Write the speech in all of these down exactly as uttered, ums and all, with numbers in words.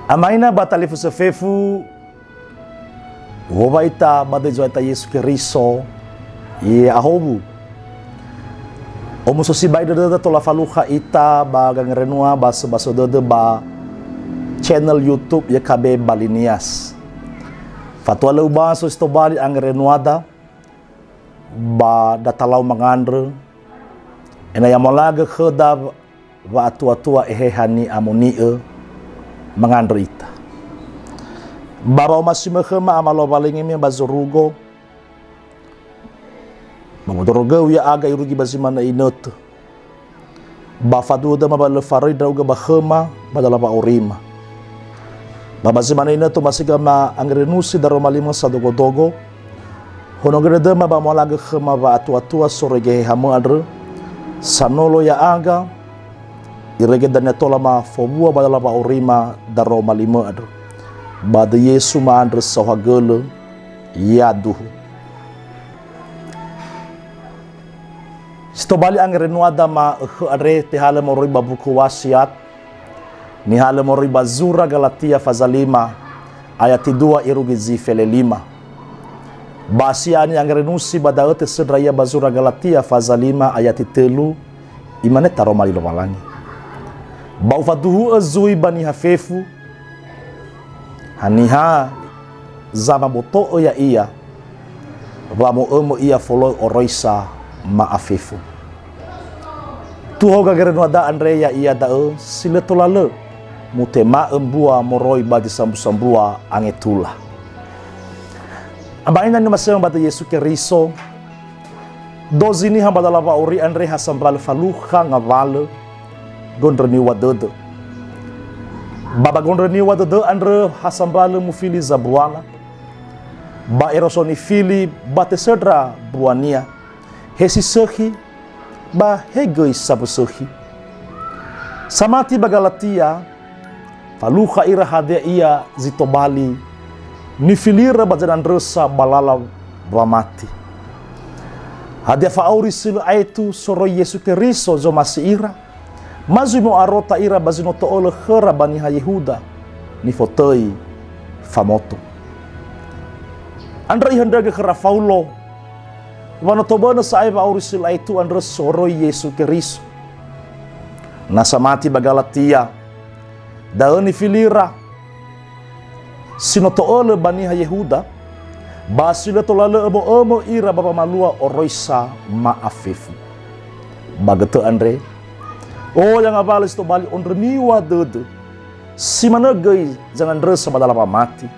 Amaina ba talifusö fefu, uhowa ita ba döi Zo'aya ita Yesu Keriso, Ya'ahowu. Omuso sibai dödöda tola falukha ita ba gangerenua ba söbasö dödö ba channel YouTube Y K B Bali Nias. Fatua lö ubaso si tobali angerenuada ba datalau mangandrö, ena'ö ya'amalagö khöda wa'atuatua Eheha ni'amoni'ö mangandrö ita. Ba wa'omasi mö khöma Ama Lowalangi me ba zorugo, ba modorogöu ya'aga irugi ba zi manö inötö. Ba faduhu döma ba lö faröi ndra'ugö ba khöma ba dala wa'aurima. Ba ba zi manö inötö omasiga ma angerenusi daroma limö sadogodogo, honogö dödöma ba mo'alagö khöma wa'atuatua soroi Gehehamö andrö, sanolo ya'aga, irege dania tola ma fowua ba dala wa'aurima daroma limö andrö. Ba döi Yesu ma'andrö saohagölö, yaduhu. Si tobali angerenuada ma'ökhö andre tehalö moroi ba buku Wasiat, nihalö moroi ba zura Galatia faza lima, ayati dua irugi zi felelima. Ba si'ani angerenusi ba da'ö tesöndra ia ba zura Galatia faza lima ayati tölu, imane taroma li Lowalangi. Ba ufaduhu'ö zui ba niha fefu, haniha zamaboto'ö ya'ia, wa mo'ömö ia folo'ö oroisa ma'afefu. Tuho gangerenuada andre ya'ia da'ö si lö tola lö mutema'ö mbua moroi ba zi sambua-sambua angetula. Ama'ena ni'omasi'ö ba döi Yesu Keriso, dozi niha ba dala wa'auri andre ha sambalö falukha ngawalö gondrö niŵa dödö. Ba ba gondrö niŵa dödö andrö ha sambalö mufili zambuana, ba ero so nifili ba tesöndra mbuania, he si sökhi, ba he göi sambö sökhi. Samati ba Galatia, falukha ira hadia ia zi tobali nifilira ba zanandrösa ba lala wamati. Hadia fa'auri si lö aetu soroi Yesu Keriso zomasi ira? Ma zui mo'arota ira ba zi no to'ölö khöra ba niha Yehuda, nifotöi famoto. Andrö ihöndrögö khöra Faulo, wa no tobönö sa'ae wa'auri si lö aetu andrö soroi Yesu Keriso. Na samati ba Galatia, da'ö nifilira, si no to'ölö ba niha Yehuda, ba si lö tola lö ömö'ömö ira ba wamalua oroisa ma'afefu. Ba götö andre, oya ngawalö si tobali ondrö niŵa dödö, si manö göi zanandrösa ba dala wamati.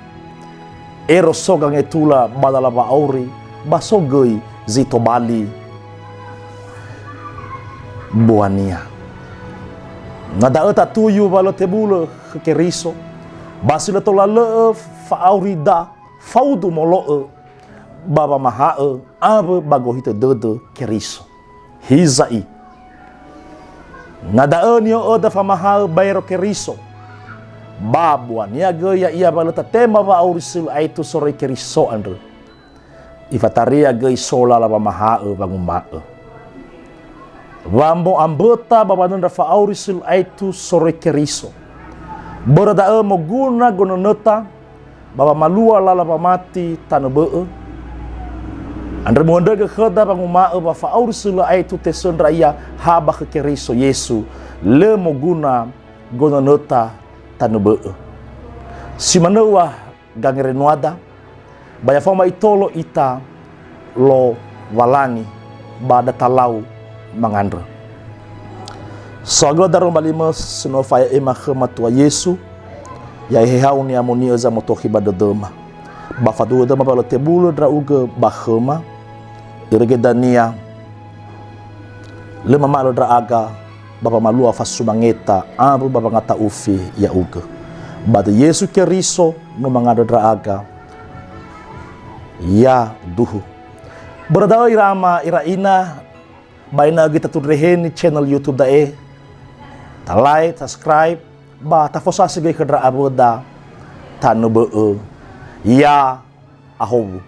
Ero so gangetula ba dala wa'auri, ba so göi zi tobali mbuania. Na da'ö tatuyu wa lö tebulö khö Keriso, ba si lö tola lö'ö fa'aurida faudu molo'ö ba wamaha'ö awö ba gohitö dödö Keriso. Hiza'i, na da'ö ni'ö'öda famahaö baero Keriso, ba mbuania göi ya'ia wa lö tatema wa'auri si lö aetu soroi Keriso andrö. Ifataria göi so lala wamaha'ö wanguma'ö, wa mo'amböta ba wanöndra fa'auri si lö aetu soroi Keriso. Börö da'ö moguna gonönöta ba wamalua lala wamati tanö bö'ö. Andrö muhöndrögö khöda wanguma'ö wa fa'auri si lö aetu tesöndra ia ha ba khö Keriso Yesu, lö moguna gonönöta tanö bö'ö. Si manö wa gangerenuada, ba ya faoma itolo ita Lowalangi ba datalau mangandrö. Soagöla daroma limö si no fa'e'ema khöma Tua Yesu, ya Eheha ni'amoni'ö zamotokhi ba dödöma. Ba faduhu döma ba lö tebulö ndra'ugö ba khöma, irege dania lö mama'alö ndra'aga ba wamalua fasumangeta awö ba wangata'ufi ya'ugö. Ba döi Yesu Keriso no mangandrö ndra'aga. Yaduhu. Börö da'ö ira ama, ira ina, ba ena'ö göi tatundreheni channel YouTube da'e, ta like, subscribe, ba tafosasi göi khö ndra awöda tanö bö'ö. Ya'ahowu.